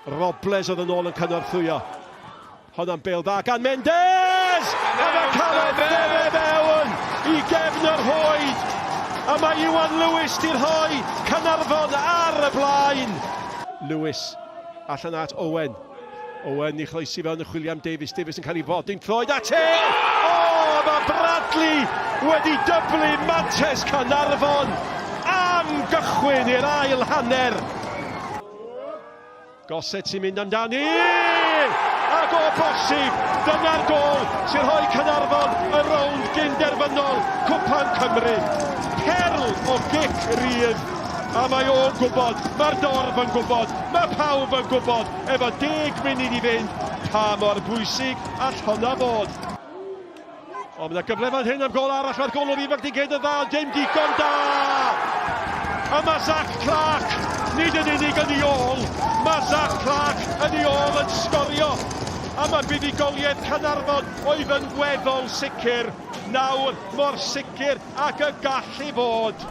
Robles oedd yn ôl yn cynorthwyo. Honna'n bêl dda gan Mendes! A mae Caleb Dere fewn i gefn yr rhwyd! A mae Iwan Lewis di rhoi Caernarfon ar y blaen! Lewis allan at Owen. Owen i chroesi fewn yn chwilio am Davies. Davies yn cael ei fodyn troed at e! O, mae Bradley wedi dyblu mantes Caernarfon am gychwyn i'r ail hanner. Gossett sy'n mynd amdani! Ac o bosib, dyna'r gôl sy'n rhoi Caernarfon y rownd gyn-derfynol Cwpan Cymru. Perl o gic rydd, a mae o'n gwybod, mae'r dorf yn gwybod, mae pawb yn gwybod, efo deg munud i fynd, pa mor bwysig all honna fod. O, mae yna gyfle fan hyn am gôl arall, mae'r golwr ifanc di gyd yn dda, ond dim digon da! A mae Zach Clark, nid yn unig yn ei ôl, mae Zach Clark yn ei ôl yn sgorio. A mae buddugoliaeth Caernarfon oedd yn weddol sicr, nawr mor sicr ac y gallu fod.